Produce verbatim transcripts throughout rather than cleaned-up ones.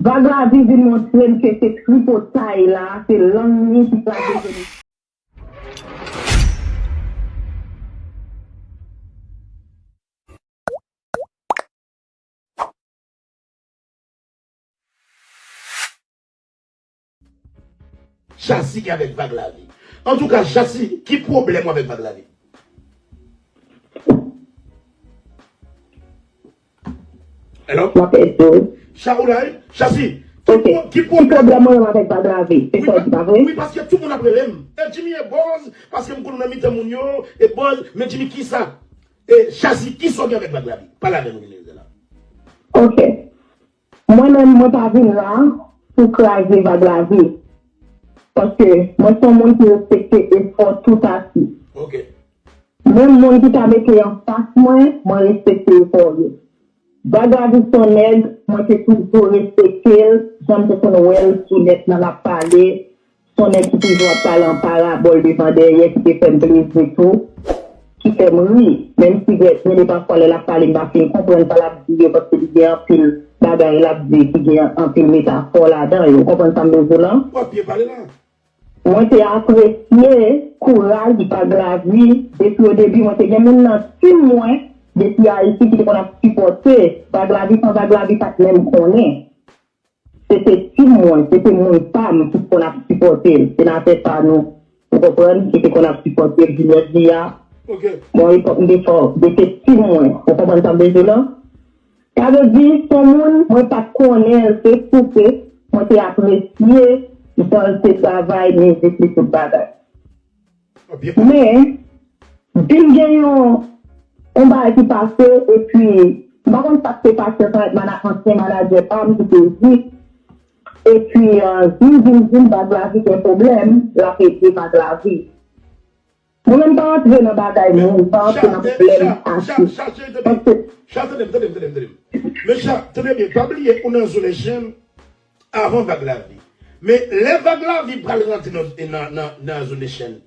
Vag Lavi vin montre m ke se tripotay la, se lang li ki kraze zòn. Chasi ki avèk Vag Lavi. Antouka, Chasi, ki pwoblèm ou avèk Vag Lavi? Hello? M ap ede w. Cha ou la, wi? Chasi, ki Ok. pwo- ki Ki pwoblèm pwoblèm? Mwen menm avèk Vag Lavi? Se sa w di, pa vre? Wi, paske tout moun ap rele m. E Jimmy e Boz, paske m konn nan mitan moun yo, e Boz, men Jimmy ki sa? E Chasi, ki sa w gen avèk Vag Lavi? Pale avè nou, vini la. Ok. Mwen menm, mwen pa vin la pou kraze Vag Lavi. Paske mwen se yon moun ki respekte efò tout atis. Ok. Menm moun ki ta mete anfas mwen, mwen respekte efò yo. Vag Lavi se yon nèg, mwen te toujou respekte l, jan m te konn wè l sou nèt lan l ap pale, se yon nèg ki toujou ap pale an parabòl devan dèyè, ki te fè m plezi tou, ki fè m ri. Menm si gen de pafwa lè l ap pale, m pa fin konprann sa l ap di yo, paske li gen anpil bagay l ap di ki gen anpil metafò ladan yo. Ou konprann sa m vle di w lan? W ap byen pale la. Mwen te apresye kouraj Vag Lavi depi o debi. Mwen te gen moun nan tim mwen depi Ayiti ki te konn ap sipòte Vag Lavi, san Vag Lavi pa t menm konnen. Se te tim mwen, se te moun pa m ki t konn ap sipòte l. Senatè pa nou, ou konprann, ki te konn ap sipòte l jodi a. Ok. Bon, epòk m te fò, se te tim mwen. Ou konprann sa m vle di w lan? Sa vle di, se yon moun mwen pa t konnen l, se souke mwen te apresye jan l te travay mizik li, tout bagay. Byen. Men, vin gen yon, yon bagay ki pase, epi, m pa konn sa k te pase ansanm ak mana-, ansyen manadjè pa m ki te di, epi, euh, vin, vin, vin, Vag Lavi gen pwoblèm, l ap ede Vag Lavi. Mwen menm pa antre nan bagay moun, pa antre nan pwoblèm atis. Paske Cha, tande m, tande m, tande m, tande m. Men Cha, tande byen, pa bliye ou nan Zonation avan Vag Lavi. Men lè Vag Lavi pral rantre nan, nan, nan, nan Zonation,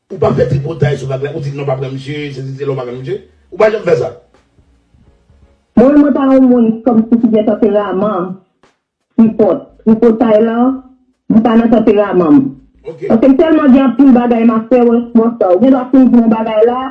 ou pa fè tripotay sou Vag Lavi, ou di non, pa pran misye, se, se, se lè ou pa pran misye. Ou pa janm fè sa. Mwen menm, mwen pa yon moun kòmsi ki gen tanperaman tripot. Tripotay lan, li pa nan tanperaman m. Ok. Paske m tèlman gen anpil bagay m ap fè, wè, wè sa. Ou gen dwa fin di yon bagay la,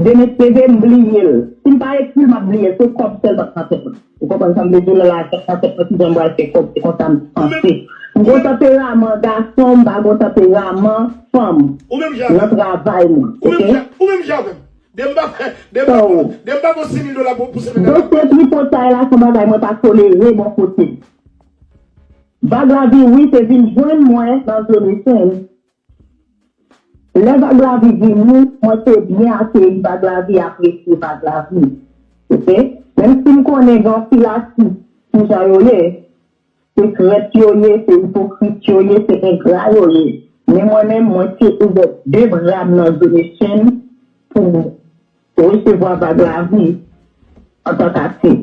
demen se leve, m bliye l. Si m pa ekri l, m ap bliye l. Se kòb sèlman k nan tèt mwen. Ou konprann sa m vle di w la, tèt nan tèt mwen, kijan m pral fè kòb, se konsa m panse. M gen tanperaman gason, m pa gen tanperaman fanm. Ou menm jan avè m. Nan travay mwen. Ou menm Ok? jan, ou menm jan avè m. Demen m pa fè, demen m pa, So, demen m pa pran sis mil dola pou, pou semèn nan. Dosye tripotay la se yon bagay mwen pa tolere bò kote m. Vag Lavi, wi, te vin jwenn mwen nan Zonation. Lè Vag Lavi vini, mwen te byen akeyi Vag Lavi, apresye Vag Lavi. Ok? Menm si m konnen gen anpil atis kijan yo ye, se trèt yo ye, se ipokrit yo ye, se engra yo ye. Men mwen menm, mwen te ouvè de bra m nan Zonation pou resevwa Vag Lavi antanke atis.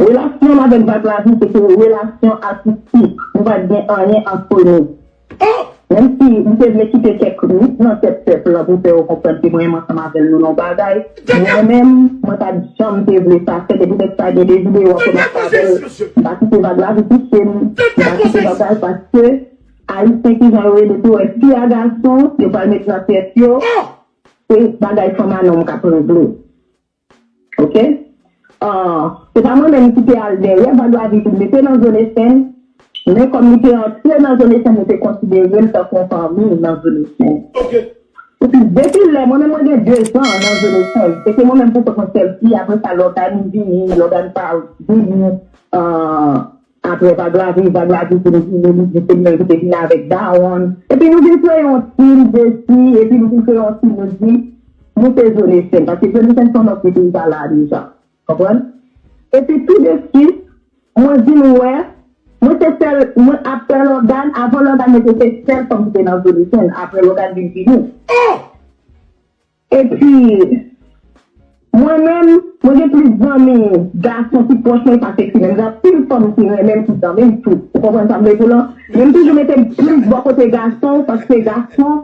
Relasyon m avèk Vag Lavi se te yon relasyon atistik. Nou pa t gen anyen ant nou. Menm si m te vle kite kèk mit nan tèt pèp lan pou fè yo konprann ke mwen menm ansanm avè l nou nan yon bagay, mwen menm, mwen pa t janm te vle sa fèt. E poutèt sa, gen de videyo w ap wè m ap fè avè l, m pa kite Vag Lavi touche m, m pa kite bagay, paske Ayisyen kijan yo rele tou, wè fi a gason, yo pral met nan tèt yo, se bagay fanm a nonm k ap regle. Ok? Ah, se pa mwen menm ki te al dèyè Vag Lavi pou mete nan Zonation, men kòm li te antre nan Zonation, nou te konsidere l tankou yon fanmi nan Zonation. Ok. Epi, depi lè, mwen menm, mwen gen de zan nan Zonation. Se te mwen menm pou kont mwen sèl fi, apre sa, lògàn vini, lògàn pa vini, ah, apre Vag Lavi, Vag Lavi vin vini, li di se li menm ki te vini avèk dawonn. Epi nou vin kreye yon tim, de fi, epi nou vin kreye yon tim, nou di, nou se Zonation, paske Zonation se yon nòt ki deja la deja. Konprann? Epi tou de swit, mwen vin wè, mwen se sèl, mwen apre lògàn, avan lògàn, mwen te se sèl fanm ki te nan Zonation, apre lògàn vin vini. Epi, mwen menm, mwen gen plis zanmi gason ki pwòch mwen pase fi menm. Gen anpil fanm ki renmen m, ki zanmi m tou. Ou konprann sa m vle di w lan? Men m toujou mete m plis bò kote gason, paske gason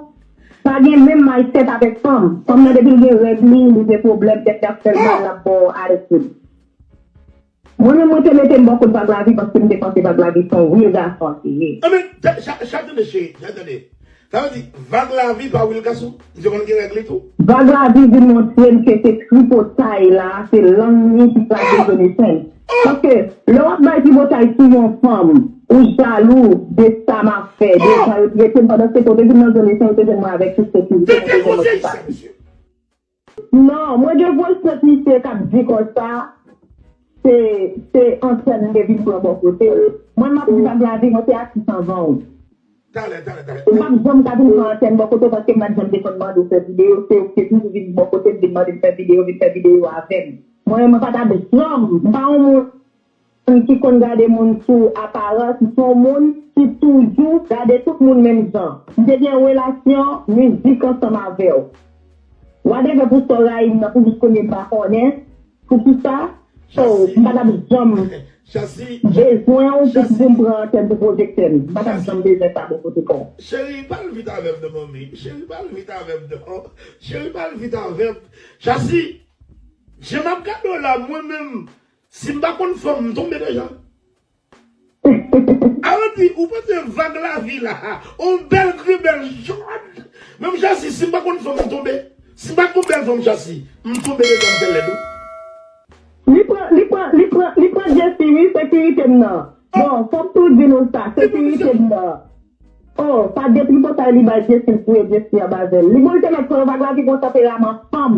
pa gen menm mindset avèk fanm. Fanm nan, depi l gen règ li, li gen pwoblèm, tèt li ap fè l mal, l ap ba w attitude. Mwen menm, mwen te mete m bò kot Vag Lavi paske m te panse Vag Lavi se yon real gason l te ye. Anben, chak tande cheri, chak tande. Sa vle di, Vag Lavi pa real gason? Misye konn gen règ li tou? Vag Lavi vin montre m ke se tripotay la, se lang li ki kraze Johnny Saint. Paske lè w ap bay tripotay sou yon fanm, ou jalou de sa m ap fè, de jan yo trete m pandan se tan, ou te vin nan zòn li san, ou te jwenn mwen avèk tout sekirite, mwen te jwenn mwen tout sa. Non, mwen gen voice note misye k ap di konsa, se, se antèn m te vin pran bò kote l. Mwen, m ap di Vag Lavi, mwen te atis anvan w. Talè, talè, talè. M p ap janm ka vin pran antèn bò kote w paske m pa t janm te konn mande w fè videyo, se ou ki te toujou vin bò kote m, vin mande m fè videyo, vin fè videyo avè m. Mwen, mwen pa t ap janm, m pa yon moun ki konn gade moun sou aparans, m se yon moun ki toujou gade tout moun menm jan. M te gen relasyon mizik ansanm avè w. Whatever pou sa w rayi m nan, pou jis kounye m pa konnen. Poukisa? So, m pa t ap janm bezwen w pou, pou m pran antèn pou pwojekte m. M pa t ap janm bezwen sa bò kote kò w. Cheri, pa l vit avè m non, manmi. Cheri, pa l vit avè m non. Cheri, pa l vit avè m. Chasi, jan m ap gade w la, mwen menm, si m pa konn fanm, m tonbe deja. Arandi, ou panse Vag Lavi la, on bèl grenn bèl jòn. Menm Chasi, si m pa konn fanm, m tonbe. Si m pa t gon bèl fanm, Chasi, m tonbe deja, m fè lèd wi. Li pran, li pran, li pran, li pran Jesi wi, sekirite m nan. Bon, fò m tou di nou sa, sekirite m nan. Oh, pa de tripotay li bay Jesi, l touye Jesi anba zèl. Li bon, li te mèt pran Vag Lavi gon tanperaman fanm.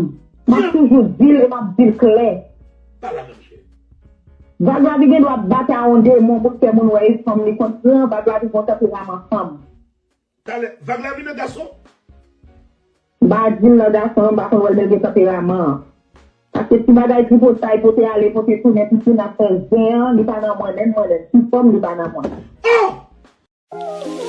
M ap toujou di l e m ap di l klè. Pa la menm cheri. Vag Lavi gen dwa bat a yon demon pou l fè moun wè e fanm li konn pran. Vag Lavi gon tanperaman fanm. Talè, Vag Lavi nan gason? M pa di l nan gason an, m pa konn wè l, men l gen tanperaman an. Paske ti bagay tripotay, pote ale, pote tounen, pikin ap fè zen an, li pa nan mwen, menm mwen, menm ti fanm, li pa nan mwen. Oh!